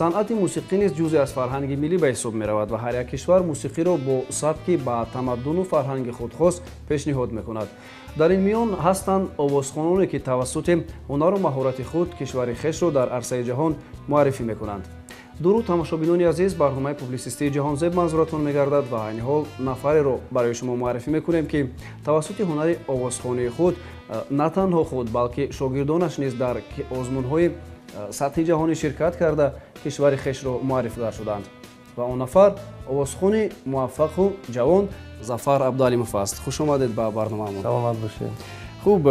Санъати мусиқӣ низ ҷузъе аз фарҳанги миллӣ ба ҳисоб меравад ва ҳар як кишвар мусиқиро бо сабки ба тамаддуну фарҳанги худ хос пешниҳод мекунад. Дар ин миён ҳастанд овозхононе, ки тавассути ҳунару маҳорати худ кишвари хешро дар арсаи ҷаҳон муаррифӣ мекунанд. Дуруд, тамошобинони азиз, барномаи публисистии Ҷаҳонзеб манзуратон мегардад ва айни ҳол нафареро барои шумо муаррифӣ мекунем, ки тавассути ҳунари овозхонии худ на танҳо худ, балки шогирдонаш низ дар озмунҳои сатҳи ҷаҳонӣ ширкат карда, кишвари хешро муаррифгар шуданд. Ва он нафар овозхони муваффақу ҷавон Зафар Абдуалимов аст. Хуш омадед ба барномаамон. Саломат бошед. Хуб,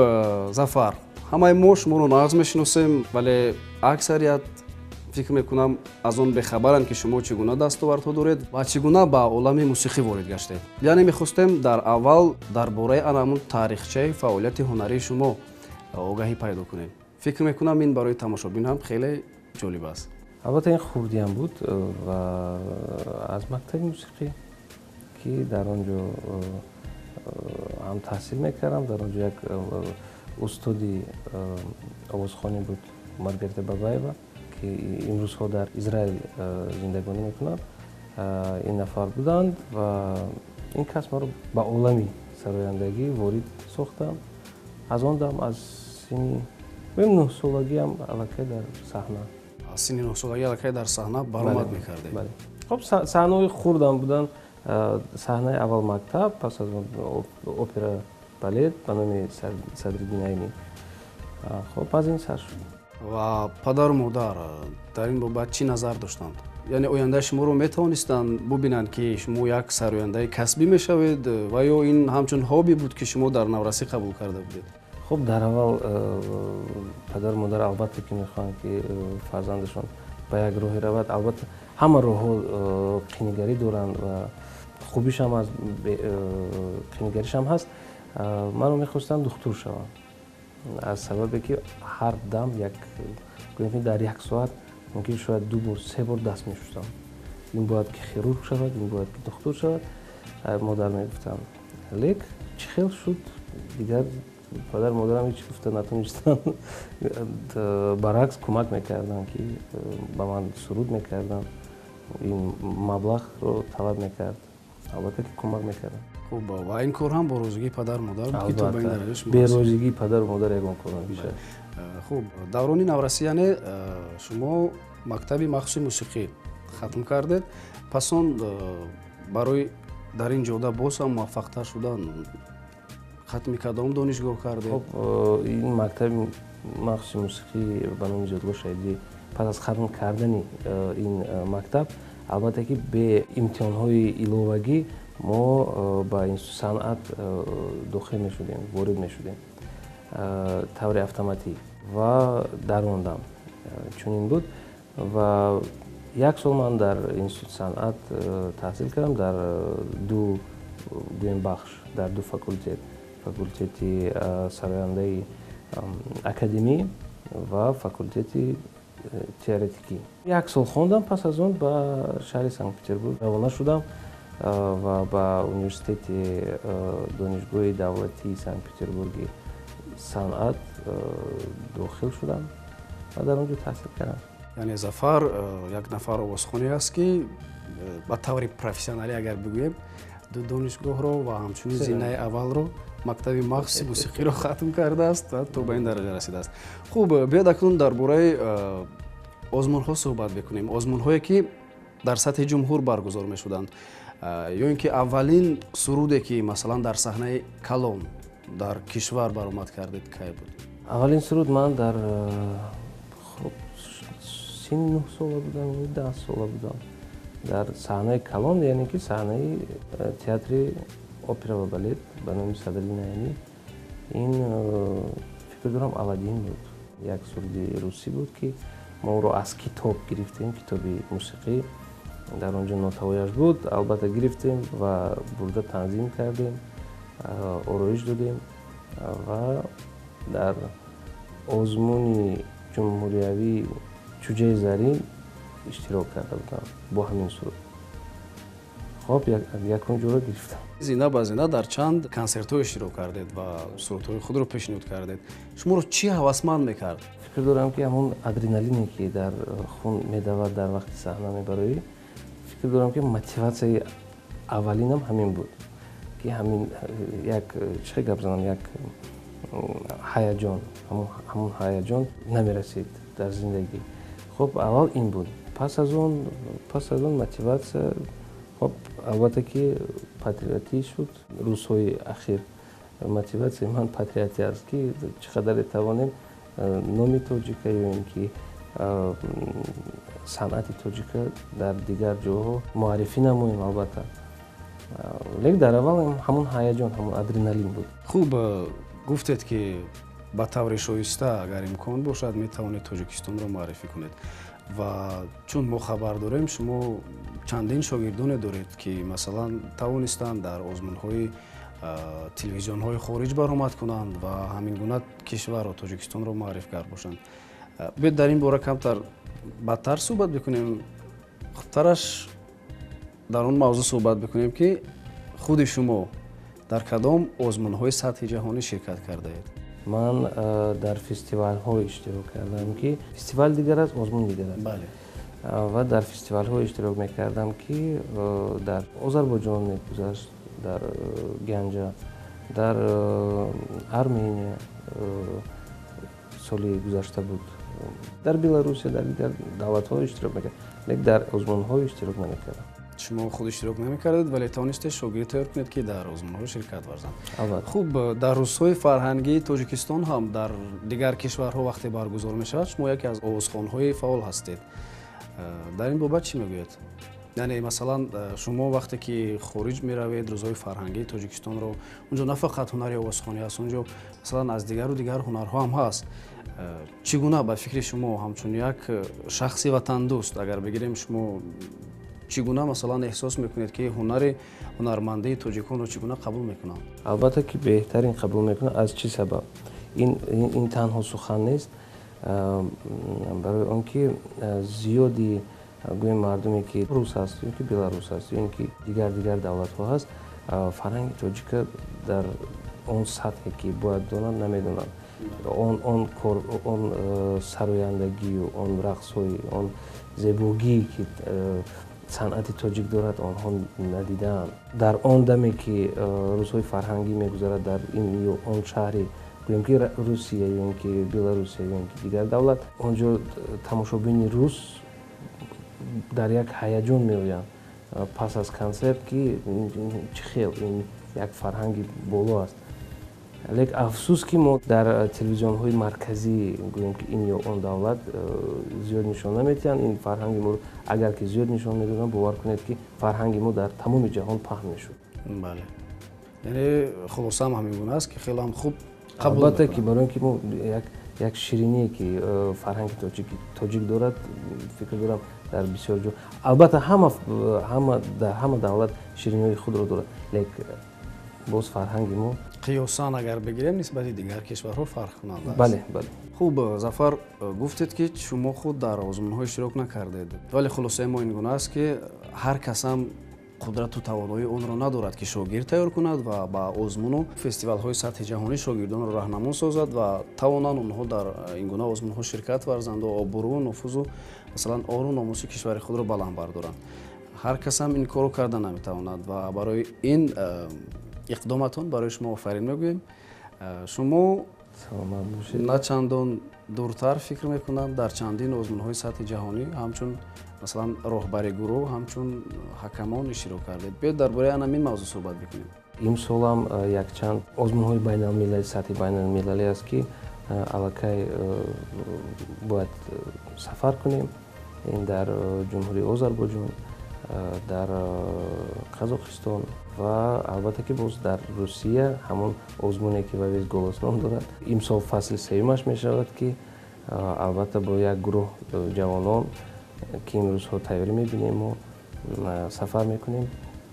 Зафар, ҳамаи мо шуморо нағз мешиносем, вале аксарият, фикр мекунам, аз он бехабаранд, ки шумо чӣ гуна дастовардҳо доред ва чӣ гуна ба олами мусиқӣ ворид гаштед. Яъне мехостем дар аввал дар бораи ана ҳамун таърихчаи фаъолияти ҳунарии шумо огаҳӣ пайдо кунем. Фикр мекунам, ин барои тамошобин ҳам хеле ҷолиб аст. Албатта, ин хурдиам буд ва аз мактаби мусиқӣ, ки дар он ҷо ҳам таҳсил мекардам, дар он ҷо як устоди овозхонӣ буд, Маргарита Бабаева, ки имрӯзҳо дар Израил зиндагонӣ мекунад. Ин нафар буданд ва ин кас маро ба олами сарояндагӣ ворид сохтанд. Аз он дам, аз синни 9-солагиам аллакай дар саҳна. Аз синни 9-солагӣ аллакай дар саҳна баромад мекардед? Бале. Хоб, саҳнаҳои хурдам буданд. Саҳнаи аввал мактаб, пас аз он опера балет ба номи Садриддин Айнӣ. Хоб, аз ин сар шуд. Ва падару модар дар ин бобат чӣ назар доштанд? Яъне ояндаи шуморо метавонистанд бубинанд, ки шумо як сарояндаи касбӣ мешавед, ва ё ин ҳамчун хобби буд, ки шумо дар наврасӣ қабул карда будед? Хуб, дар аввал падару модар, албатта, ки мехоҳанд, ки фарзандашон ба як роҳе равад. Албатта, ҳама роҳҳо қинигарӣ доранд ва хубишам ҳаст, қинигаришам ҳаст. Маро мехостанд духтур шавам, аз сабабе ки ҳар дам як, гӯем ки дар як соат мумкин шояд ду бор, се бор даст мешустам. Ин бояд ки хирург шавад, ин бояд ки духтур шавад, модар мегуфтам. Лек чӣ хел шуд, дигар падару модарам ҳеҷ гуфта натонистанд. Баръакс, кӯмак мекарданд, ки ба ман суруд мекарданд, ин маблағро талаб мекард, албатта, ки кӯмак мекарданд. Хуб, ва ин кор ҳам бо розигии падару модар буд, ки то ба ин дараҷа шумо Бе розигии падару модар ягон кор намешавад. Хуб, даврони наврасӣ, яъне шумо мактаби махсуси мусиқӣ хатм кардед. Пас он барои дар ин ҷода боз ҳам муваффақтар шудан хатми кадом донишгоҳ кардед? Хуб, ин мактаби махсуси мусиқӣ ба номи Зиёдулло Шаҳидӣ, пас аз хатм кардани ин мактаб, албатта, ки бе имтиҳонҳои иловагӣ мо ба институти санъат дохил мешудем, ворид мешудем таври автоматӣ ва дарондам. Чунин буд ва як сол ман дар институти санъат таҳсил кардам дар ду, гӯем, бахш, дар ду факултет: факултети сарояндаи академӣ ва факултети теоретикӣ. Як сол хондам, пас аз он ба шаҳри Санкт Петербург равона шудам ва ба университети Донишгоҳи давлатии Санкт Петербурги санъат дохил шудам ва дар он ҷо таҳсил кардам. Яъне Зафар як нафар овозхоне аст, ки ба таври профессионалӣ агар бигӯем, ду донишгоҳро ва ҳамчунин зинаи аввалро, мактаби махсуси мусиқиро хатм кардааст ва то ба ин дараҷа расидааст. Хуб, биёд акнун дар бораи озмунҳо суҳбат бикунем, озмунҳое, ки дар сатҳи ҷумҳур баргузор мешуданд, ё ин ки аввалин суруде, ки масалан дар саҳнаи калон дар кишвар баромад кардед, кай буд? Аввалин суруд ман дар, хуб, синни 9-сола будам, 10-сола будам, дар саҳнаи калон, яъне ки саҳнаи театри опера ва балет ба номи Садриддин Айнӣ. Ин, фикр дорам, «Аладдин» буд, як суруди русӣ буд, ки мо ӯро аз китоб гирифтем, китоби мусиқӣ, дар он ҷо нотаҳояш буд. Албатта, гирифтем ва бурда танзим кардем, ороиш додем ва дар озмуни ҷумҳуриявии «Чуҷаи зарин» иштирок карда будам бо ҳамин суруд. Хоб, якум ҷоро гирифтам. Зина ба зина дар чанд консертҳо иштирок кардед ва сурудҳои худро пешниҳод кардед. Шуморо чӣ ҳавасманд мекард? Фикр дорам, ки ҳамон адреналине, ки дар хун медавад, дар вақти саҳна мебароӣ, фикр дорам, ки мотиватсияи аввалинам ҳамин буд, ки ҳамин як, чӣ гап занам, як ҳаяҷон, ҳамон ҳаяҷон намерасид дар зиндагӣ. Хуб, аввал ин буд, пас аз он мотиватсия, хуб, албатта ки патриотӣ шуд. Рӯзҳои ахир мотиватсияи ман патриотӣ аст, ки чӣ қадаре тавонем номи тоҷика ё ин ки санъати тоҷика дар дигар ҷоҳо муаррифӣ намоем, албатта. Лекин дар аввал ҳамон ҳаяҷон, ҳамон адреналин буд. Хуб, гуфтед, ки ба таври шоиста, агар имкон бошад, метавонед Тоҷикистонро муаррифӣ кунед. Ва чун мо хабар дорем, шумо чандин шогирдоне доред, ки масалан тавонистанд дар озмунҳои телевизионҳои хориҷ баромад кунанд ва ҳамин гуна кишварро, Тоҷикистонро муаррифгар бошанд. Биёед, дар ин бора камтар баъдтар суҳбат бикунем. Хубтараш дар он мавзӯъ суҳбат бикунем, ки худи шумо дар кадом озмунҳои сатҳи ҷаҳонӣ ширкат кардаед? Ман дар фестивалҳо иштирок кардам, ки фестивал дигар аст, озмун дигар аст. Ва дар фестивалҳо иштирок мекардам, ки дар Озарбойҷон мегузашт, дар Ганҷа, дар Армения соли гузашта буд, дар Беларусия, дар дигар давлатҳо иштирок мекардам, лекин дар озмунҳо иштирок намекардам. Шумо худ иштирок намекардед, вале тавонистед шогирд тайёр кунед, ки дар озмунҳо ширкат варзанд. Албатта. Хуб, дар рӯзҳои фарҳангии Тоҷикистон ҳам дар дигар кишварҳо вақте баргузор мешавад, шумо яке аз овозхонҳои фаъол ҳастед. Дар ин бобат чӣ мегӯед? Яъне масалан шумо вақте ки хориҷ меравед, рӯзҳои фарҳангии Тоҷикистонро, унҷо на фақат ҳунари овозхонӣ аст, унҷо масалан аз дигару дигар ҳунарҳо ҳам ҳаст. Чӣ гуна, ба фикри шумо, ҳамчун як шахси ватандӯст агар бигирем, шумо чӣ гуна масалан эҳсос мекунед, ки ҳунари ҳунармандии тоҷиконро чӣ гуна қабул мекунанд? Албатта ки беҳтарин қабул мекунанд. Аз чӣ сабаб? Ин танҳо сухан нест, барои он ки зиёди, гӯем, мардуме ки рус аст ё ки беларус аст ё ин ки дигар давлатҳо ҳаст, фарҳанги тоҷика дар он сатҳе ки бояд донанд, намедонанд. Он кор, он сарояндагию он рақсҳои, он зебогие ки санъати тоҷик дорад, онҳо надидаанд. Дар он даме ки рӯзҳои фарҳангӣ мегузарад дар ин ё он шаҳри, гӯем ки Русия ё ин ки Беларусия ё ин ки дигар давлат, он ҷо тамошобини рус дар як ҳаяҷон меоянд пас аз консерт, ки чӣ хел ин як фарҳанги боло аст. Лек афсӯс, ки мо дар телевизионҳои марказӣ, гӯем ки ин ё он давлат, зиёд нишон наметиҳанд ин фарҳанги моро. Агар ки зиёд нишон медоданд, бовар кунед, ки фарҳанги мо дар тамоми ҷаҳон паҳн мешуд. Бале, яъне хулосаам ҳамин гуна аст, ки хеле ҳам хуб қабул Албатта ки мекунанд. Барои он ки мо як шириние ки фарҳанги тоҷик дорад, фикр дорам, дар бисёр ҷо, албатта, ҳама дар ҳама давлат шириниҳои худро дорад, лек боз фарҳанги мо Қиёсан агар бигирем, нисбати дигар кишварҳо фарқкунанда аст. Бале. Хуб, Зафар, гуфтед, ки шумо худ дар озмунҳо иштирок накардед, вале хулосаи мо ин гуна аст, ки ҳар касам қудрату тавоноии онро надорад, ки шогирд тайёр кунад ва ба озмуну фестивалҳои сатҳи ҷаҳонӣ шогирдонро раҳнамон созад ва тавонанд онҳо дар ин гуна озмунҳо ширкат варзанду обрӯу нуфузу масалан ору номуси кишвари худро баланд бардоранд. Ҳар касам ин корро карда наметавонад ва барои ин иқдоматон барои шумо офарин мегӯем. Шумо Саломат бошед. на чандон дуртар, фикр мекунам, дар чандин озмунҳои сатҳи ҷаҳонӣ ҳамчун масалан роҳбари гурӯҳ, ҳамчун ҳакамон иштирок кардед. Биёед, дар бораи ана ҳамин мавзӯъ суҳбат бикунем. Имсолам якчанд озмунҳои байналмилалӣ, сатҳи байналмилалӣ аст, ки аллакай бояд сафар кунем. Ин дар Ҷумҳурии Озарбойҷон, дар Қазоқистон ва албатта ки боз дар Русия, ҳамон озмуне ки «Во весь голос» ном дорад. Имсол фасли сеюмаш мешавад, ки албатта бо як гурӯҳ ҷавонон, ки имрӯзҳо тайёрӣ мебинем, мо сафар мекунем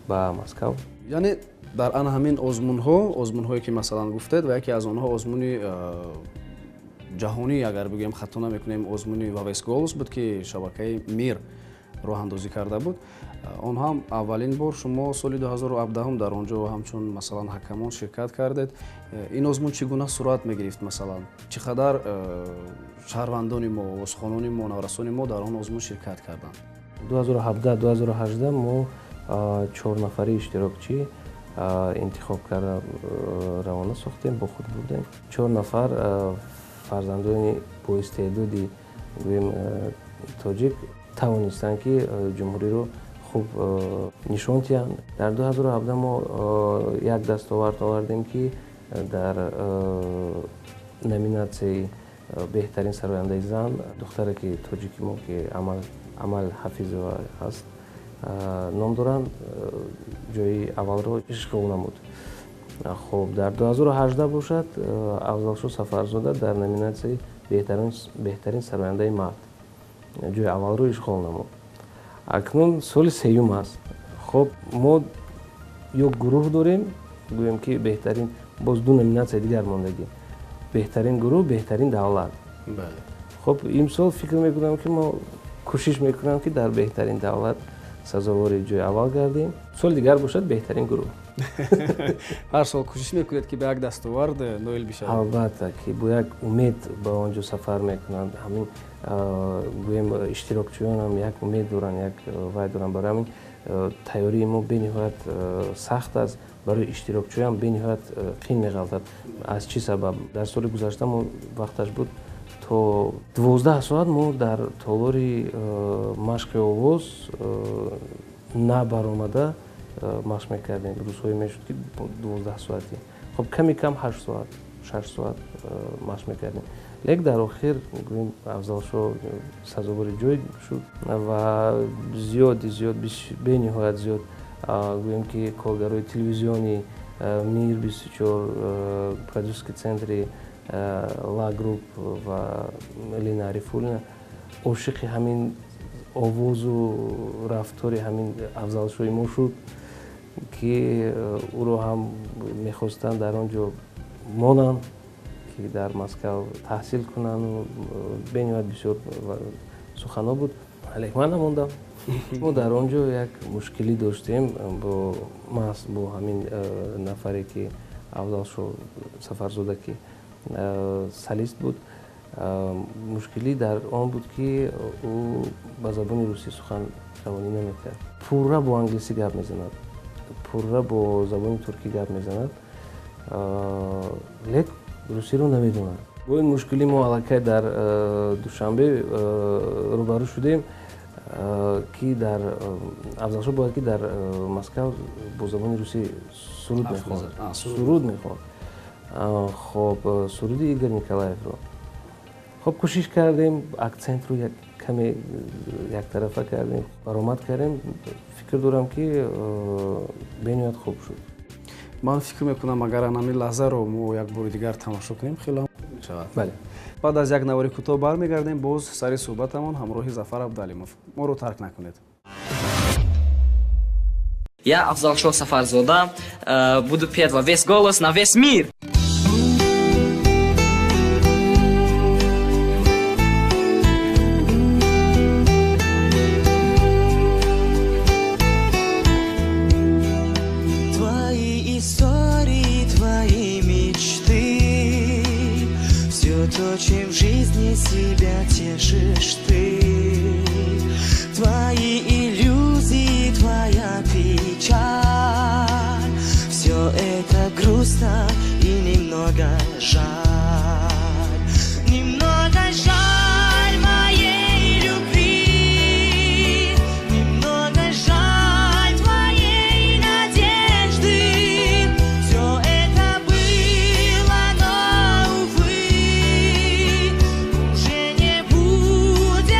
ба Москав. Яъне дар ана ҳамин озмунҳо, озмунҳое ки масалан гуфтед, ва яке аз онҳо озмуни ҷаҳонӣ, агар бигӯем, хато намекунем, озмуни «Во весь голос» буд, ки шабакаи Мир роҳандозӣ карда буд. Он ҳам аввалин бор шумо соли 2017 дар он ҷо ҳамчун, масалан, ҳакамон ширкат кардед. Ин озмун чӣ гуна сурат мегирифт, масалан, чӣ қадар шаҳрвандони мо, овозхонони мо, наврасони мо дар он озмун ширкат карданд? 2017, 2018 мо чор нафари иштирокчӣ интихоб карда равона сохтем, бо худ бурдем. Чор нафар фарзандони боистеъдоди, гӯем, тоҷик тавонистанд, ки ҷумҳуриро хуб нишон диҳанд. Дар 2017 мо як дастовард овардем, ки дар номинатсияи беҳтарин сарояндаи зан духтаре ки тоҷики мо, ки Амал Ҳафизова ҳаст ном доранд, ҷои аввалро ишғол намуд. Хуб, дар 2018 бошад, Афзалшо Сафарзода дар номинатсияи беҳтарин сарояндаи мард ҷои аввалро ишғол намуд. Акнун соли сеюм аст. Хуб, мо ё гурӯҳ дорем, гӯем ки беҳтарин, боз ду номинатсияи дигар мондагӣ: беҳтарин гурӯҳ, беҳтарин давлат. Хуб, имсол фикр мекунам, ки мо кӯшиш мекунам, ки дар беҳтарин давлат сазовори ҷои аввал гардем. Соли дигар бошад, беҳтарин гурӯҳ. Ҳар сол кӯшиш мекунед, ки ба як дастовард ноил бишавед. Албатта, ки бо як умед ба он ҷо сафар мекунанд. Ҳамин, гӯем, иштирокчиёнам як умед доранд, як вай доранд. Барои ҳамин тайёрии мо бениҳоят сахт аст, барои иштирокчиёнам бениҳоят қин меғалтад. Аз чӣ сабаб? Дар соли гузашта мо вақташ буд, то 12 соат мо дар толори машқи овоз набаромада машқ мекардем. Рӯзҳое мешуд, ки 12 соатӣ, хоб, ками кам 8 соат, 6 соат машқ мекардем. Лек дар охир, гӯем, Афзалшо сазовори ҷой шуд ва зиёди зиёд, бениҳоят зиёд, гӯем, ки коргарои телевизиони Мир 24, продюсерский центри Ла Групп ва Лина Арифуллина ошиқи ҳамин овозу рафтори ҳамин Афзалшои мо шуд, ки ӯро ҳам мехостанд дар он ҷо монанд, ки дар Москав таҳсил кунанд. Бениҳоят бисёр суханҳо буд, лекин ман намондам. Мо дар он ҷо як мушкилӣ доштем бо маҳз бо ҳамин нафаре, ки Афзалшо Сафарзода, ки солист буд. Мушкилӣ дар он буд, ки ӯ ба забони русӣ сухан равонӣ намекард, пурра бо англисӣ гап мезанад, пурра бо забони туркӣ гап мезанад, лек русиро намедонад. Бо ин мушкилӣ мо аллакай дар Душанбе рӯбарӯ шудем, ки дар Афзалшо бояд ки дар Москав бо забони русӣ суруд мехонд, суруд мехонд. Хоб, суруди Игор Николаевро. Хоб, кӯшиш кардем, акцентро як каме яктарафа кардем, баромад кардем. Фикр дорам, ки бениҳоят хуб шуд. Ман фикр мекунам, агар ҳамин лаҳзаро мо як бори дигар тамошо кунем, хеле мешавад. Бале. Баъд аз як навори кӯтоҳ бармегардем боз сари суҳбатамон ҳамроҳи Зафар Абдуалимов. Моро тарк накунед. Я, Афзалшо Сафарзода, буду петь во весь голос на весь мир. Твои истории, твои мечты, все то, чем в жизни себя тешишь ты. Твои иллюзии, твоя печаль, все это грустно и немного жаль. Немного жаль моей любви, немного жаль твоей надежды. Все это было, но, увы, уже не будет.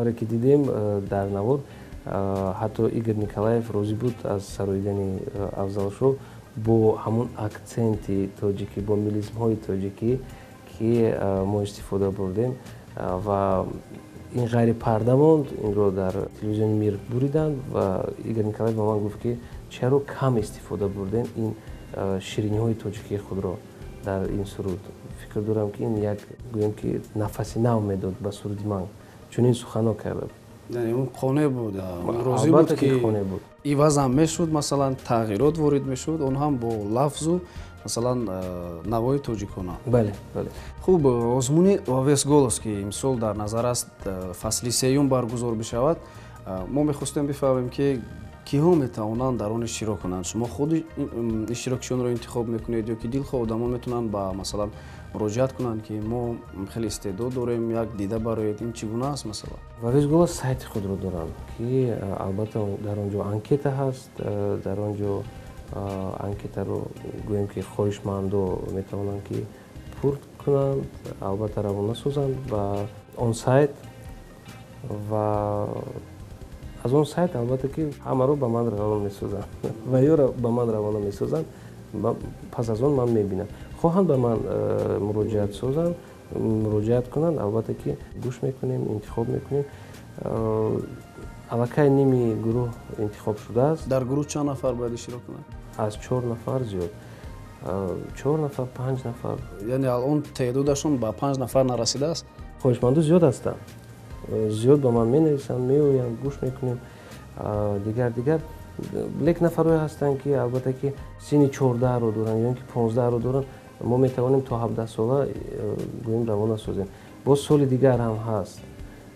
Тавре ки дидем дар навор, ҳатто Игор Николаев розӣ буд аз сароидани Афзалшо бо ҳамун акценти тоҷикӣ, бо мелизмҳои тоҷикӣ, ки мо истифода бурдем, ва ин ғайрипарда монд. Инро дар телевизиони Мир буриданд ва Игор Николаев ба ман гуфт, ки чаро кам истифода бурдем ин шириниҳои тоҷикии худро дар ин суруд. Фикр дорам, ки ин як, гӯем ки, нафаси нав медод ба суруди ман. Чунин суханҳо карда буд. Яъне ӯ қонеъ буд, розӣ буд, ки қонеъ буд. Ивазам мешуд, масалан, тағйирот ворид мешуд, он ҳам бо лафзу, масалан, навои тоҷикона. Бале, бале. Хуб, озмуни «Во весь голос», ки имсол дар назар аст фасли сеюм баргузор бишавад, мо мехостем бифаҳмем, ки киҳо метавонанд дар он иштирок кунанд. Шумо худи иштирокчиёнро интихоб мекунед ё ки дилхоҳ одамон метавонанд ба, масалан, муроҷиат кунанд, ки мо хеле истеъдод дорем, як дида бароед? Ин чӣ гуна аст масалан? «Во весь голос» сайти худро доранд, ки албатта дар он ҷо анкета ҳаст. Дар он ҷо анкетаро, гӯем ки, хоҳишмандо метавонанд, ки пур кунанд, албатта равона созанд ба он сайт, ва аз он сайт, албатта, ки ҳамаро ба ман равона месозанд ва ёро ба ман равона месозанд. Пас аз он ман мебинам, хоҳанд ба ман муроҷиат созанд, муроҷиат кунанд, албатта ки гӯш мекунем, интихоб мекунем. Аллакай ними гурӯҳ интихоб шудааст. Дар гурӯҳ чанд нафар бояд иштирок кунанд? Аз чор нафар зиёд, чор нафар, панҷ нафар. Яъне алон теъдодашон ба панҷ нафар нарасидааст? Хоҳишманду зиёд ҳастанд, зиёд ба ман менависанд, меоянд, гӯш мекунем, дигар дигар. Лек нафарое ҳастанд, ки албатта ки синни 14-ро доранд ё ин ки 15-ро доранд. Мо метавонем то 17 сола, гӯем, равона созем. Боз соли дигар ҳам ҳаст,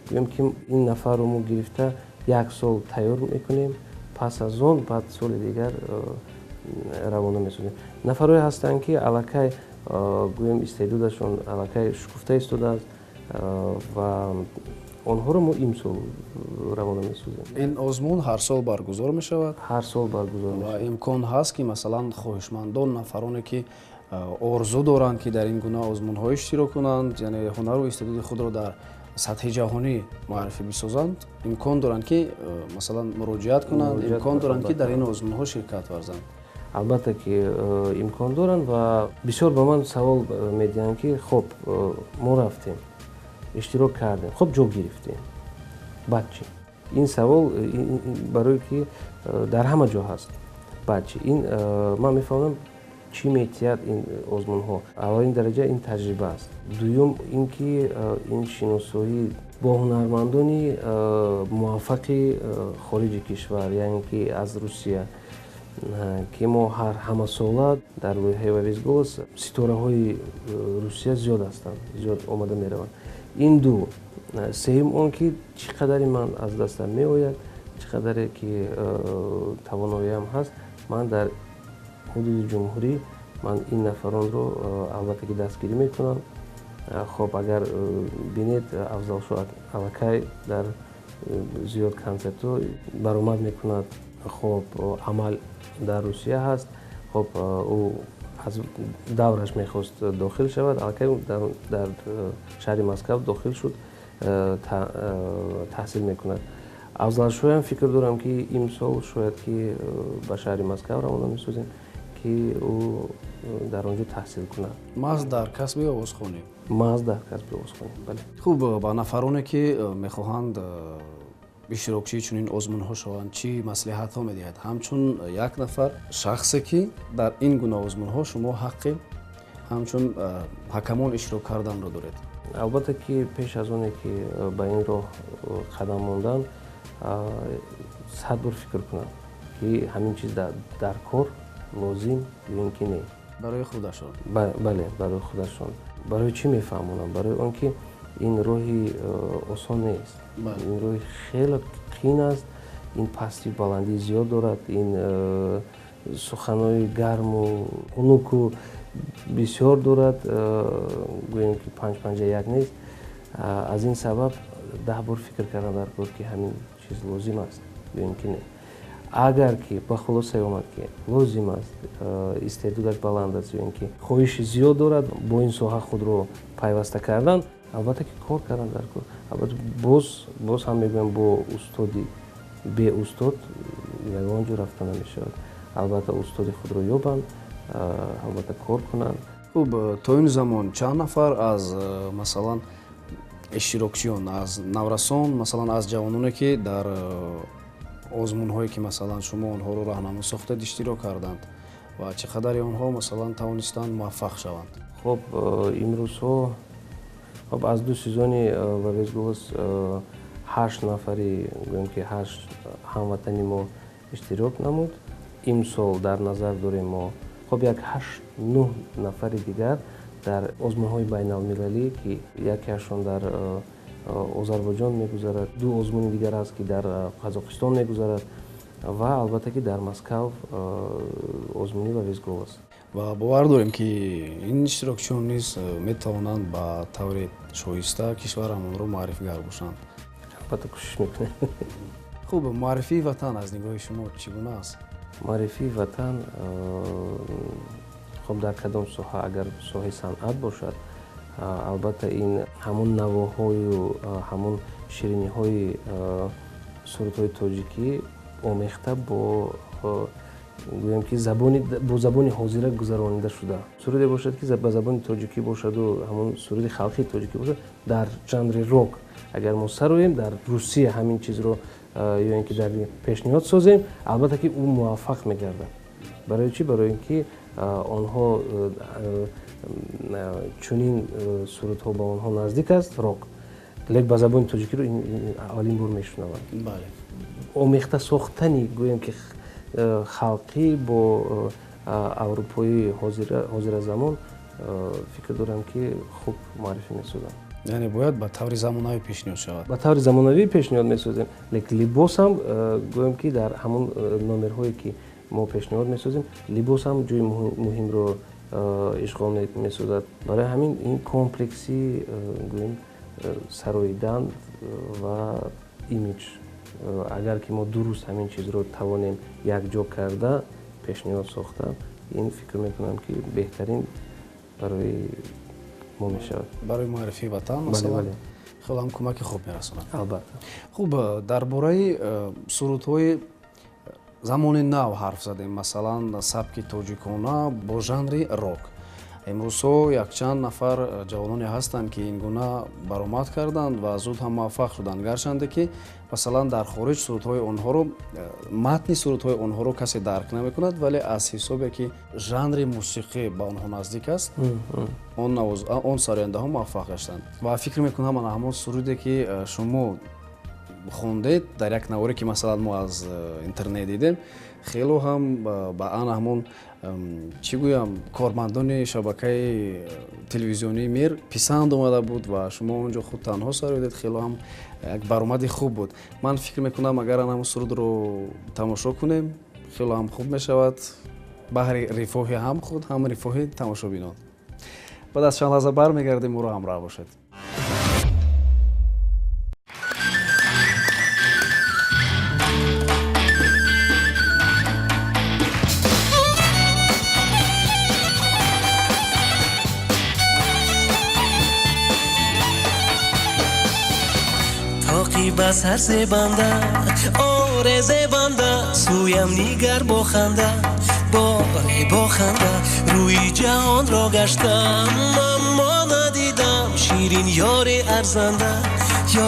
гӯем ки ин нафарро мо гирифта як сол тайёр мекунем, пас аз он баъд соли дигар равона месозем. Нафарое ҳастанд, ки аллакай, гӯем, истеъдодашон аллакай шукуфта истодааст ва онҳоро мо имсол равона месозем. Ин озмун ҳар сол баргузор мешавад? Ҳар сол баргузор. Ва имкон ҳаст, ки, масалан, хоҳишмандон, нафароне ки орзу доранд, ки дар ин гуна озмунҳо иштирок кунанд, яъне ҳунару истеъдоди худро дар сатҳи ҷаҳонӣ муаррифӣ бисозанд, имкон доранд, ки, масалан, муроҷиат кунанд, имкон доранд, ки дар ин озмунҳо ширкат варзанд? Албатта ки имкон доранд. Ва бисёр ба ман савол медиҳанд, ки хоб, мо рафтем, иштирок кардем, хоб, ҷо гирифтем, баъд чӣ? Ин савол барое ки дар ҳама ҷо ҳаст: баъд чӣ? Ин ман мефаҳмам, чӣ метиҳад ин озмунҳо. Аввалин дараҷа ин таҷриба аст, дуюм ин ки ин шиносоӣ бо ҳунармандони муваффақи хориҷи кишвар, яъне ки аз Русия, ки мо ҳар ҳамасола дар лоиҳаи «Во весь голос» ситораҳои Русия зиёд ҳастанд, зиёд омада мераванд. Ин ду. Сеюм он ки чӣ қадаре ман аз дастам меояд, чӣ қадаре ки тавоноиам ҳаст, ман дар ҳудуди ҷумҳурӣ ман ин нафаронро, албатта ки, дастгирӣ мекунам. Хоб, агар бинед, Афзалшо аллакай дар зиёд консертҳо баромад мекунад. Хоб, Амал дар Русия ҳаст. Хоб, ӯ аз давраш мехост дохил шавад, аллакай дар шаҳри Москав дохил шуд, таҳсил мекунад. Афзалшоям фикр дорам, ки имсол шояд ки ба шаҳри Москав равона месозем, ки ӯ дар он ҷо таҳсил кунад. Маҳз дар касби овозхонӣ? Маҳз дар касби овозхонӣ, бале. Хуб, ба нафароне ки мехоҳанд иштирокчии чунин озмунҳо шаванд, чӣ маслиҳатҳо медиҳад, ҳамчун як нафар шахсе, ки дар ин гуна озмунҳо шумо ҳаққи ҳамчун ҳакамон иштирок карданро доред? Албатта ки пеш аз оне ки ба ин роҳ қадам мондан, 100 бор фикр кунанд, ки ҳамин чиз дар кор лозим ё ин ки не. Барои худашон? Бале, барои худашон. Барои чӣ мефаҳмонам? Барои он ки ин роҳи осон нест, ин роҳи хеле қин аст, ин пастию баландии зиёд дорад, ин суханҳои гарму хунуку бисёр дорад, гӯем ки панҷ панҷа як нест. Аз ин сабаб 10 бор фикр кардан дар кор, ки ҳамин чиз лозим аст ё ин ки не. Агар ки ба хулосае омад, ки лозим аст, истеъдодаш баланд аст ё ин ки хоҳиши зиёд дорад бо ин соҳа худро пайваста кардан. Албатта ки кор кардан дар кор, албатта боз ҳам мегӯям, бо устоди беустод ягон ҷо рафта намешавад. Албатта устоди худро ёбанд, албатта кор кунанд. Хуб, то ин замон чанд нафар аз, масалан, иштирокчиён, аз наврасон, масалан, аз ҷавононе, ки дар озмунҳое, ки масалан шумо онҳоро роҳнамо сохтед, иштирок карданд ва чӣ қадари онҳо, масалан, тавонистанд муваффақ шаванд? Хуб, имрӯзҳо, хуб, аз ду сезони «Во весь голос» 8 нафари, гӯем ки 8 ҳамватани мо иштирок намуд. Имсол дар назар дорем мо, хуб, як 8-9 нафари дигар дар озмунҳои байналмилалӣ, ки якеашон дар Озарбойҷон мегузарад, ду озмуни дигар аст, ки дар Қазоқистон мегузарад, ва албатта ки дар Москав озмуни «Во весь голос». Ва бовар дорем, ки ин иштирокчиён низ метавонанд ба таври шоиста кишварамонро муаррифигар бошанд. Албатта, кӯшиш мекунем. Хуб, муаррифии ватан аз нигоҳи шумо чӣ гуна аст? Муаррифии ватан, хуб, дар кадом соҳа? Агар соҳаи санъат бошад, албатта ин ҳамун навоҳою ҳамун шириниҳои сурудҳои тоҷикӣ омехта бо, гӯем ки, бо забони ҳозира гузаронида шуда. Суруде бошад, ки ба забони тоҷикӣ бошаду ҳамун суруди халқии тоҷикӣ бошад, дар жанри рок агар мо сароем, дар Русия ҳамин чизро ё ин ки дар пешниҳод созем, албатта ки ӯ муваффақ мегардад. Барои чӣ? Барои ин ки онҳо чунин сурудҳо ба онҳо наздик аст, рок, лек ба забони тоҷикиро аввалин бор мешунаванд. Омехта сохтани, гӯем ки, халқӣ бо аврупоии ҳозира замон, фикр дорам, ки хуб муаррифӣ месозанд. Яъне бояд ба таври замонавӣ пешниҳод шавад. Ба таври замонавӣ пешниҳод месозем, лекин либосам, гӯем ки, дар ҳамон номерҳое, ки мо пешниҳод месозем, либосам ҷои муҳимро ишғол месозад. Барои ҳамин ин комплекси, гӯем, сароидан ва имидж, агар ки мо дуруст ҳамин чизро тавонем якҷо карда пешниҳод сохта, ин фикр мекунам, ки беҳтарин барои мо мешавад. Барои муаррифии ватан, масалан, хеле ҳам кӯмаки хуб мерасонад. Албатта. Хуб, дар бораи сурудҳои замони нав ҳарф задем, масалан, сабки тоҷикона бо жанри рок. Имрӯзҳо якчанд нафар ҷавононе ҳастанд, ки ин гуна баромад карданд ва зуд ҳам муваффақ шуданд, гарчанде ки, масалан, дар хориҷ сурудҳои онҳоро, матни сурудҳои онҳоро касе дарк намекунад, вале аз ҳисобе ки жанри мусиқӣ ба онҳо наздик аст, он сарояндаҳо муваффақ гаштанд. Ва фикр мекунам, ана ҳамон суруде, ки шумо хондед дар як наворе, ки масалан мо аз интернет дидем, хело ҳам ба ана ҳамон, чӣ гӯям, кормандони шабакаи телевизионии Мир писанд омада буд ва шумо он ҷо худ танҳо сароидед. Хело ҳам як баромади хуб буд. Ман фикр мекунам, агар ана ҳамон сурудро тамошо кунем, хело ҳам хуб мешавад баҳри рифоҳи ҳам худ, ҳам рифоҳи тамошобинон. Баъд аз чанд лаҳза бармегардем, моро ҳамроҳ бошед. Ба сар зебанда, оре зебанда, сӯям нигар бо ханда, боре бо ханда. Рӯи ҷаҳонро гаштам, аммо надидам ширин ёри арзанда,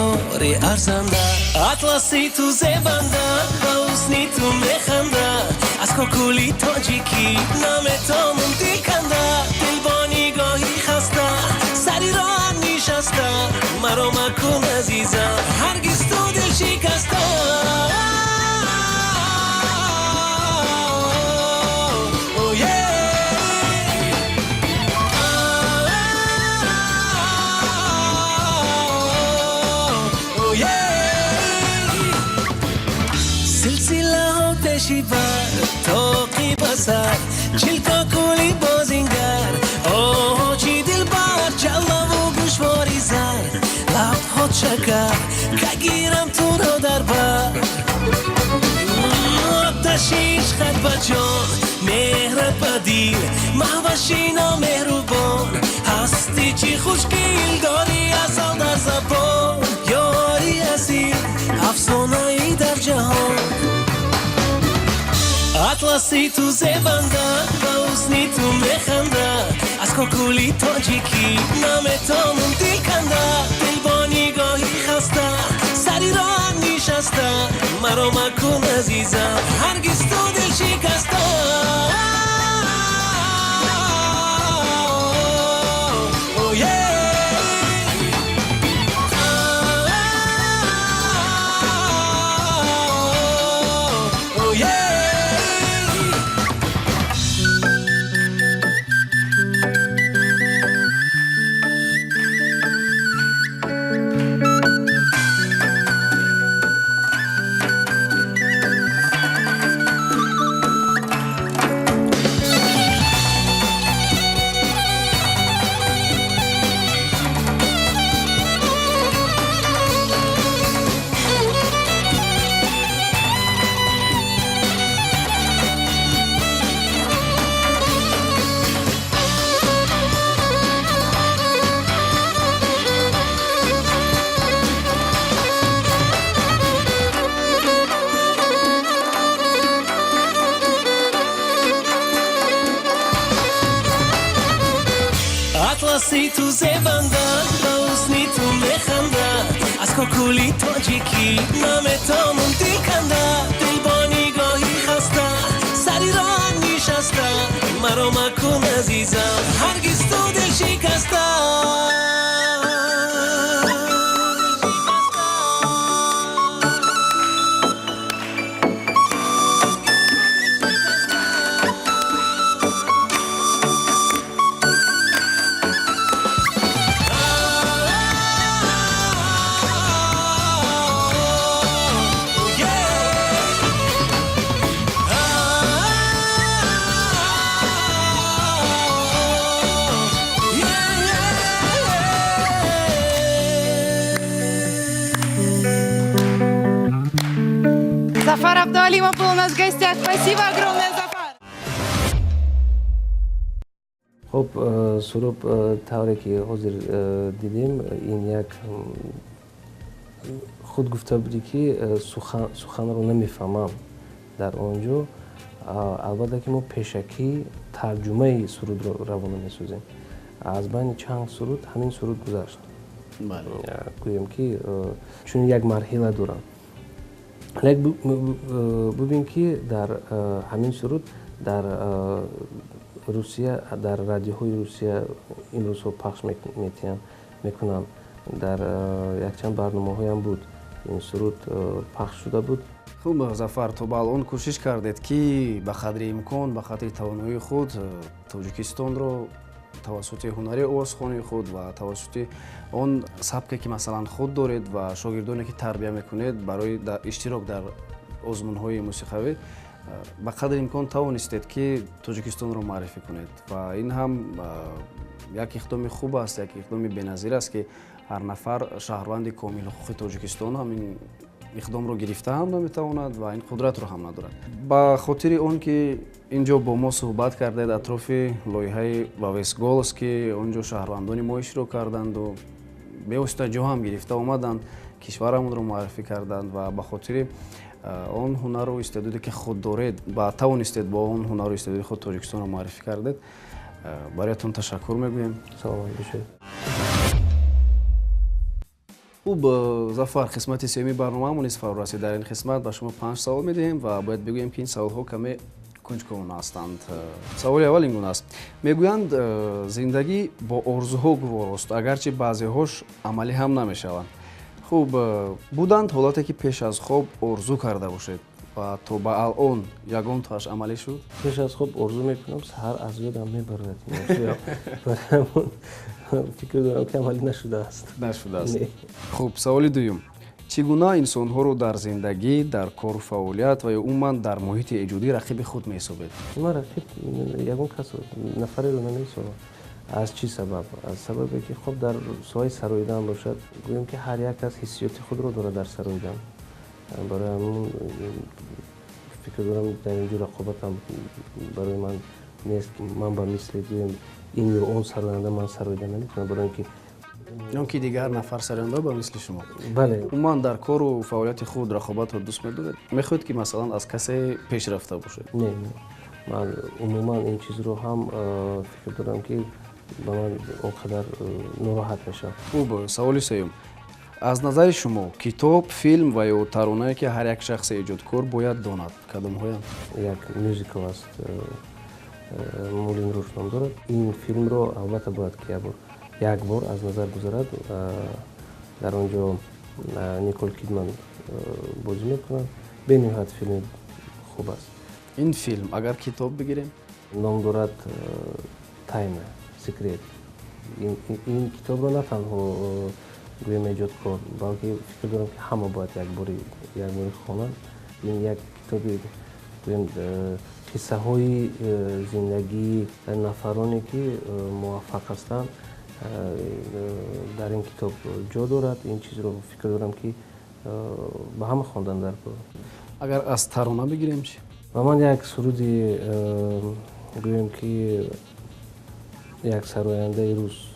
ёри арзанда. Атласи ту зебанда, ба ҳусни ту механда, аз кокули тоҷикӣ наметонам диканда. Дил бо нигоҳи хаста сари роҳат нишаста, маро макун азизам, ҳаргиз ту дил шикаста. Силсилаҳо пеши бар, тоқи ба сар, чилкокули бозингар, оҳ, чӣ дилбар, ҷаллаву гӯшвори зар, лабҳо шакар, кагирам туро дар бар. Оташи ишқат ба ҷон, меҳрат ба дил, маҳваши номеҳрубон. Ҳастӣ чӣ хушгил дорӣ асал дар забон, ёри асил афсонаи дар ҷаҳон. Атласи ту зебанда, ба ҳусни ту механда, аз кокули тоҷикӣ наметонам дил канда. Дил бо нигоҳи хаста сари роҳ нишаста, маро макун азизам, ҳаргиз ту дил шикаста. Атласи ту зебанда, ба ҳусни ту механда, аз кокули тоҷикӣ наметонам дил канда. Дил бо нигоҳи хаста сари роҳ нишаста, маро макун азизам, ҳаргиз ту дил шикаста. Зафар Абдуалимов был у нас в гостях. Спасибо огромное, Зафар. Хуб, Суроб, тавре ки ҳозир дидем, ин як худ гуфта будӣ, ки суханро намефаҳмам дар он ҷо. Албатта ки мо пешакӣ тарҷумаи сурудро равона месозем. Аз байни чанд суруд ҳамин суруд гузашт. Гӯем ки чунин як марҳила дорам. Лек бубин ки дар ҳамин суруд дар Русия, дар радиоҳои Русия имрӯзҳо пахш мекунанд. Дар якчанд барномаҳоям буд ин суруд пахш шуда буд. Хуб, Зафар, то ба алон кӯшиш кардед ки ба қадри имкон, ба қадри тавоноии худ Тоҷикистонро тавассути ҳунари овозхонии худ ва тавассути он сабке ки масалан худ доред ва шогирдоне ки тарбия мекунед барои иштирок дар озмунҳои мусиқавӣ ба қадри имкон тавонистед ки Тоҷикистонро муаррифӣ кунед ва ин ҳам як иқдоми хуб аст, як иқдоми беназир аст ки ҳар нафар шаҳрванди комилҳуқуқи Тоҷикистон ҳам ин иқдомро гирифта ҳам наметавонад ва ин қудратро ҳам надорад. Ба хотири он ки ин ҷо бо мо суҳбат кардед атрофи лоиҳаи Во весь голос, ки он ҷо шаҳрвандони мо иштирок карданду бевосита ҷо ҳам гирифта омаданд, кишварамонро муаррифӣ карданд ва ба хотири он ҳунару истеъдоде ки худ доред ва тавонистед бо он ҳунару истеъдоди худ Тоҷикистонро муаррифӣ кардед, бароятон ташаккур мегӯем. Саломат бошед. Хуб, Зафар, қисмати сеюми барномаамон низ фаро расид. Дар ин қисмат ба шумо 5 савол медиҳем ва бояд бигӯем ки ин саволҳо каме кунҷковона ҳастанд. Саволи аввал ин гуна аст. Мегӯянд, зиндагӣ бо орзуҳо гуворост, агарчи баъзеҳош амалӣ ҳам намешаванд. Хуб, буданд ҳолате ки пеш аз хоб орзу карда бошед ва то ба алон ягон тоаш амалӣ шуд? Пеш аз хоб орзу мекунам, саҳар аз ёдам мебарад. Барои ҳамон фикр дорам ки амалӣ нашудааст. Нашудааст. Хуб, саволи дуюм. Чӣ гуна инсонҳоро дар зиндагӣ, дар кору фаъолият ва ё умуман дар муҳити эҷодӣ рақиби худ меҳисобед? Ман рақиб ягон кас нафареро намеҳисобам. Аз чӣ сабаб? Аз сабабе ки хоб дар соҳаи сароидан бошад, гӯем ки ҳар як кас ҳиссиёти худро дорад дар сароидан. Барои ҳамон фикр дорам дар ин ҷо рақобатам барои ман Нест ки ман ба мисли гӯем ин ё он сароянда ман сароида наметавонам, барои ин ки ё ки дигар нафар сароянда ба мисли шумо. Бале. Умуман дар кору фаъолияти худ рақобатро дӯст медоред? Мехоҳед ки масалан аз касе пеш рафта бошед? Не, не, ман умуман ин чизро ҳам фикр дорам, ки ба ман он қадар нороҳат мешавам. Хуб, саволи сеюм: аз назари шумо китоб, филм ва ё таронае, ки ҳар як шахси эҷодкор бояд донад, кадомҳоянд? Як мюзикл аст, Мулен Руж ном дорад. Ин филмро албатта бояд ки як бор аз назар гузарад. Дар он ҷо Никол Кидман бозӣ мекунад. Бениҳоят филми хуб аст. Ин филм, агар китоб бигирем? Ном дорад «Тайна», «Секрет». Ин китобро на танҳо гӯем эҷодкор, балки фикр дорам, ки ҳама бояд якбори хонанд. Ин як китоби гӯем қиссаҳои зиндагии нафароне, ки муваффақ ҳастанд, дар ин китоб ҷо дорад. Ин чизро фикр дорам, ки ба ҳама хондан дар кор. Агар аз тарона бигирем чӣ? Ба ман як суруди гӯем ки як сарояндаи рус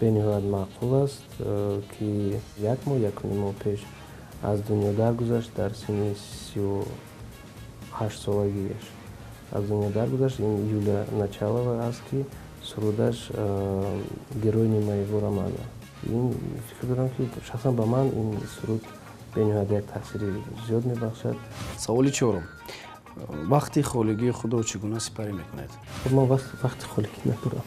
бениҳоят маъқул аст, ки як моҳ, якуним моҳ пеш аз дунё даргузашт, дар синни 38 солагиаш аз дунё даргузашт. Ин Юлия Началова аст, ки сурудаш «Героиня моего романа». Ин фикр дорам, ки шахсан ба ман ин суруд бениҳоят як таъсири зиёд мебахшад. Саволи чорум: вақти холигии худро чӣ гуна сипарӣ мекунед? Ман вақти холигӣ надорам,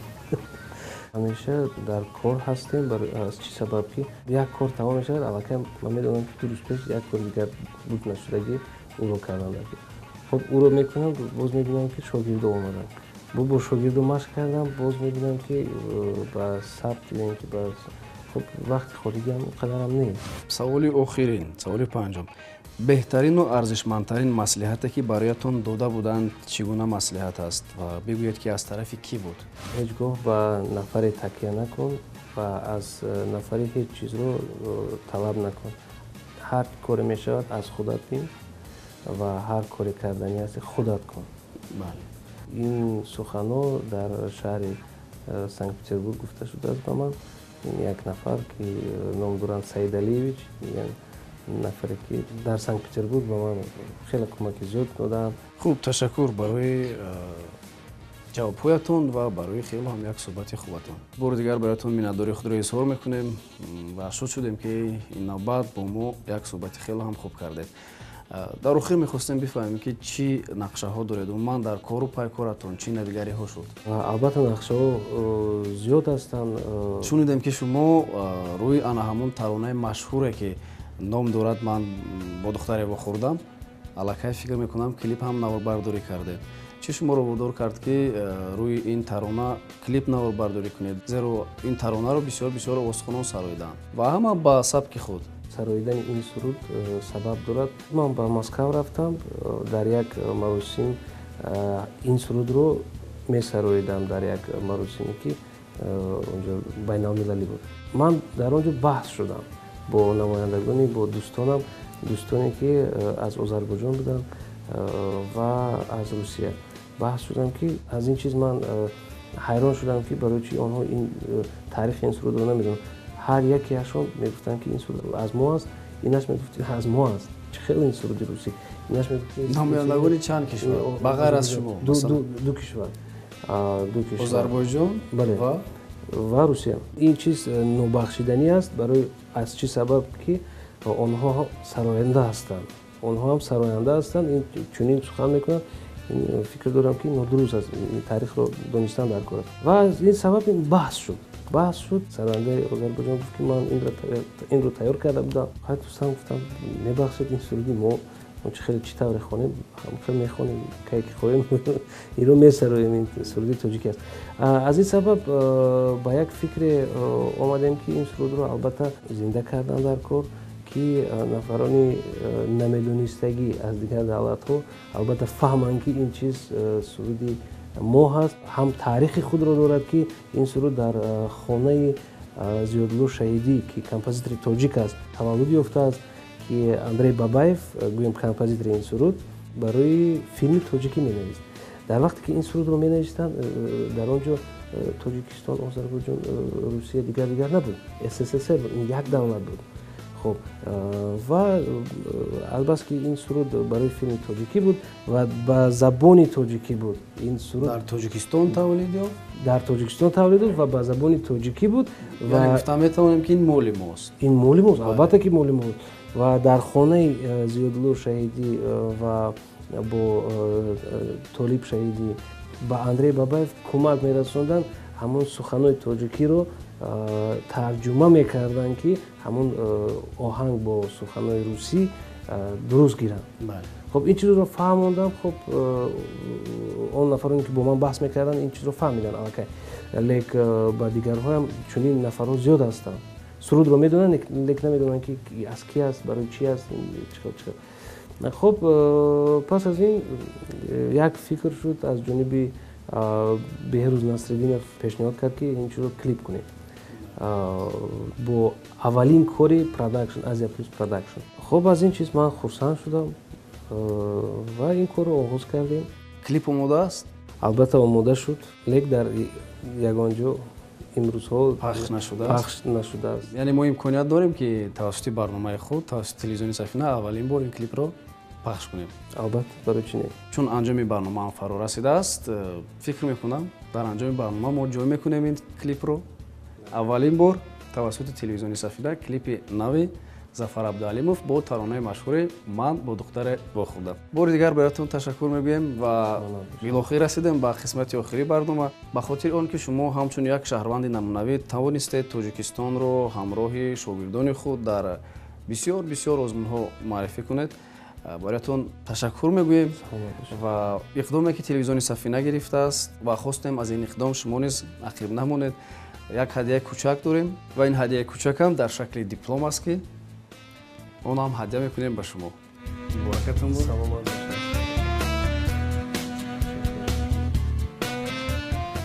ҳамеша дар кор ҳастем. Аз чӣ сабаб ки як кор тамом мешавад, аллакай ман медонам, ки 2 рӯз пеш як кори дигар буд нашудагӣ, ӯро кардан. Хоб, ӯро мекунам, боз мебинам, ки шогирдо омаданд, бо шогирдо машқ кардам, боз мебинам, ки ба сабт ё ин ки ба хоб, вақти холигиам он қадарам нест. Саволи охирин, саволи панҷум: беҳтарину арзишмандтарин маслиҳате, ки бароятон дода буданд, чӣ гуна маслиҳат аст ва бигӯед, ки аз тарафи кӣ буд? Ҳеҷ гоҳ ба нафаре такя накун ва аз нафаре ҳеҷ чизро талаб накун. Ҳар коре мешавад, аз худат бин ва ҳар коре карданӣ ҳасти, худат кун. Ин суханҳо дар шаҳри Санкт Петербург гуфта шудааст ба ман. Як нафар, ки ном доранд Саидалиевич, нафаре, ки дар Санкт Петербург ба ман хеле кӯмаки зиёд доданд. Хуб, ташаккур барои ҷавобҳоятон ва барои хеле ҳам як суҳбати хубатон. Бори дигар бароятон миннатдории худро изҳор мекунем ва шод шудем, ки ин навбат бо мо як суҳбати хеле ҳам хуб кардед. Дар охир мехостем бифаҳмем, ки чӣ нақшаҳо доред, умуман дар кору пайкоратон чӣ навигариҳо шуд? Албатта, нақшаҳо зиёд ҳастанд. Шунидем, ки шумо рӯи ана ҳамон таронаи машҳуре, ки ном дорад «Ман бо духтаре вохӯрдам», аллакай фикр мекунам, клип ҳам наворбардорӣ кардед. Чӣ шуморо водор кард, ки рӯи ин тарона клип наворбардорӣ кунед, зеро ин таронаро бисёр бисёр овозхонон сароиданд ва ҳама ба сабки худ? Сароидани ин суруд сабаб дорад. Ман ба Москав рафтам, дар як маросим ин сурудро месароидам, дар як маросиме, ки онҷо байналмилалӣ буд. Ман дар он ҷо баҳс шудам бо намояндагони, бо дӯстонам, дӯстоне, ки аз Озарбойҷон буданд ва аз Русия. Баҳс шудам, ки аз ин чиз ман ҳайрон шудам, ки барои чи онҳо ин таърихи ин сурудро намедонанд. Ҳар якеашон мегуфтанд, ки ин суруд аз мо аст, инаш мегуфт, аз мо аст, чӣ хеле ин суруди русӣ, инаш мегуфт. Намояндагони чанд кишвар ба ғайр аз шумо? Ду кишвар, ду кишвар. Озарбойҷон? Бале, ва Русия. Ин чиз нобахшиданӣ аст. Барои аз чӣ сабаб ки онҳо сароянда ҳастанд, онҳо ҳам сароянда ҳастанд, ин чунин сухан мекунанд. Фикр дорам, ки нодуруст аст, таърихро донистан дар кор аст. Ва аз ин сабаб баҳс шуд, баҳс шуд. Сарояндаи Озарбойҷон гуфт, ки ман инро тайёр карда будам. Хай, дӯстам, гуфтам, мебахшед, ин суруди мо, чӣ хеле, чӣ тавре хонем, хел мехонем, кай ки хоҳем инро месароем, ин суруди тоҷикӣ аст. Аз ин сабаб ба як фикре омадем, ки ин сурудро албатта зинда кардан дар кор, ки нафарони намедонистагӣ аз дигар давлатҳо албатта фаҳманд, ки ин чиз суруди мо ҳаст, ҳам таърихи худро дорад, ки ин суруд дар хонаи Зиёдулло Шаҳидӣ, ки композитори тоҷик аст, таваллуд ёфтааст, ки Андрей Бабаев, гӯем, композитори ин суруд барои филми тоҷикӣ менавист. Дар вақте ки ин сурудро менавиштанд, дар он ҷо Тоҷикистон, Озарбойҷон, Русия, дигар дигар набуд, СССР буд, ин як давлат буд. Хуб, ва азбаски ин суруд барои филми тоҷикӣ буд ва ба забони тоҷикӣ буд, ин суруд дар Тоҷикистон тавлид ёфт. Дар Тоҷикистон тавлид ёфт ва ба забони тоҷикӣ буд. Ва гуфта метавонем, ки ин моли мост. Ин моли мост, албатта ки моли мост. Ва дар хонаи Зиёдулло Шаҳидӣ ва бо Толиб Шаҳидӣ ба Андрей Бабаев кӯмак мерасонданд, ҳамон суханои тоҷикиро тарҷума мекарданд, ки ҳамон оҳанг бо суханои русӣ дуруст гиранд. Хуб, ин чизро фаҳмондам. Хуб, он нафароне ки бо ман баҳс мекарданд, ин чизро фаҳмиданд аллакай, лек ба дигарҳоям чунин нафарҳо зиёд ҳастанд, сурудро медонанд, лек намедонанд, ки аз ки аст, барои чи аст, чӣ хел. Хуб, пас аз ин як фикр шуд, аз ҷониби Беҳрӯз Насриддинов пешниҳод кард, ки ин чизро клип кунем бо аввалин кори продакшн Азия Плюс Продакшн. Хуб, аз ин чиз ман хурсанд шудам ва ин корро оғоз кардем. Клип омода аст? Албатта, омода шуд, лек дар ягон ҷо имрӯзҳо пахш нашудааст. Пахш нашудааст. Яъне мо имконият дорем, ки тавассути барномаи худ, тавассути телевизиони Сафина аввалин бор ин клипро пахш кунем? Албатта, барои чӣ не? Чун анҷоми барнома ҳам фаро расидааст, фикр мекунам, дар анҷоми барнома мо ҷой мекунем ин клипро. Аввалин бор тавассути телевизиони Сафина клипи нави Зафар Абдуалимов бо таронаи машҳури «Ман бо духтаре вохӯрдам». Бори дигар бароятон ташаккур мегӯем ва билохир расидем ба қисмати охири барнома. Ба хотири он ки шумо ҳамчун як шаҳрванди намунавӣ тавонистед Тоҷикистонро ҳамроҳи шогирдони худ дар бисёр бисёр озмунҳо муаррифӣ кунед, бароятон ташаккур мегӯем. Ва иқдоме ки телевизиони Сафина гирифтааст ва хостем, аз ин иқдом шумо низ ақиб намонед, як ҳадияи кӯчак дорем ва ин ҳадияи кӯчакам дар шакли диплом аст, ки он ҳам ҳадя мекунем ба шумо. Муборакатон бод. Саломат бошед.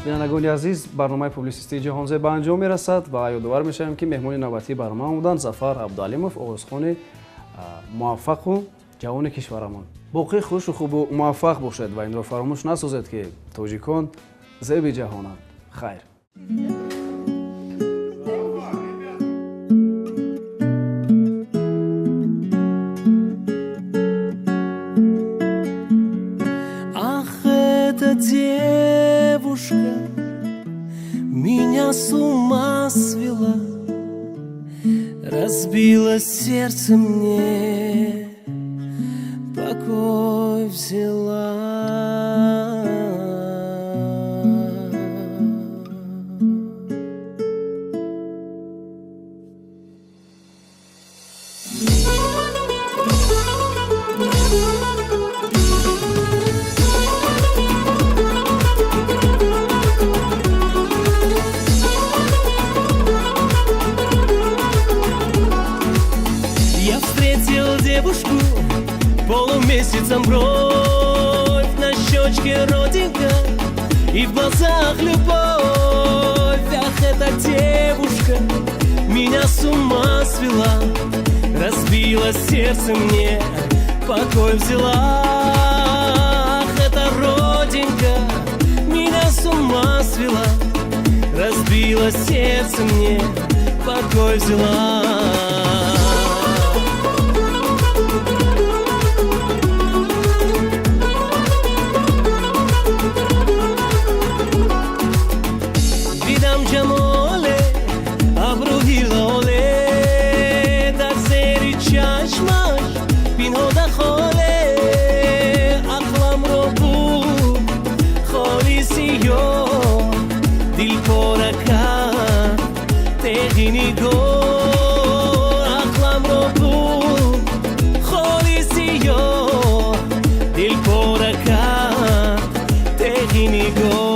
Бинандагони азиз, барномаи публисистии Ҷаҳонзеб ба анҷом мерасад ва ёдовар мешавем, ки меҳмони навбатии барнома буданд Зафар Абдуалимов, овозхони муваффақу ҷавони кишварамон. Боқӣ хушу хубу муваффақ бошед ва инро фаромӯш насозед, ки тоҷикон зеби ҷаҳонанд. Хайр. Ах, эта девушка меня с ума свела, разбила сердце мне, покой взяла. Я встретил девушку полумесяцем бровь, на щечке родинка и в глазах любовь. Ах, эта девушка меня с ума свела, разбила сердце мне, покой взяла. Ах, эта родинка меня с ума свела, разбила сердце мне, покой взяла. Дидам ҷамоле, абрӯи лоле, дар зери чашмаш пинҳода холе. Ақламро буд холи сиёҳ, дил пора кард теғи нигоҳ. Ақламро буд холи сиёҳ, дил пора кард теғи нигоҳ.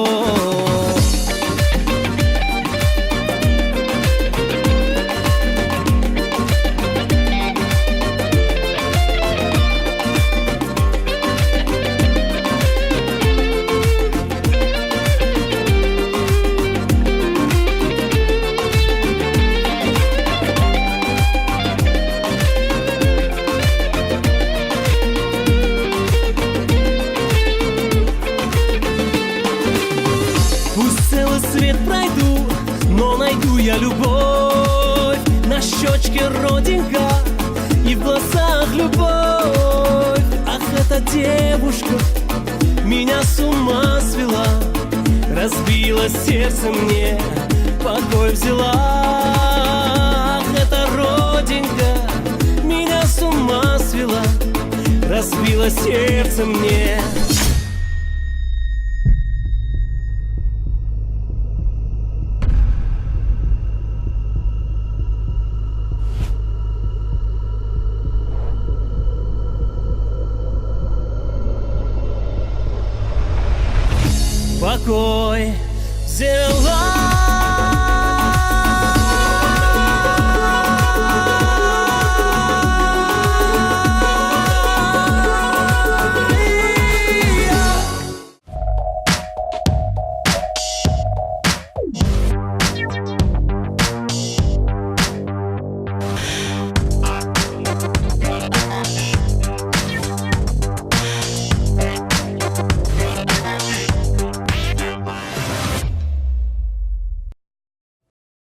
Родинка, любовь, на щечке родинка, и в глазах любовь. Ах, эта девушка меня с ума свела, разбила сердце мне, покой взяла. Ах, эта родинка меня с ума свела, разбила сердце мне. Покой.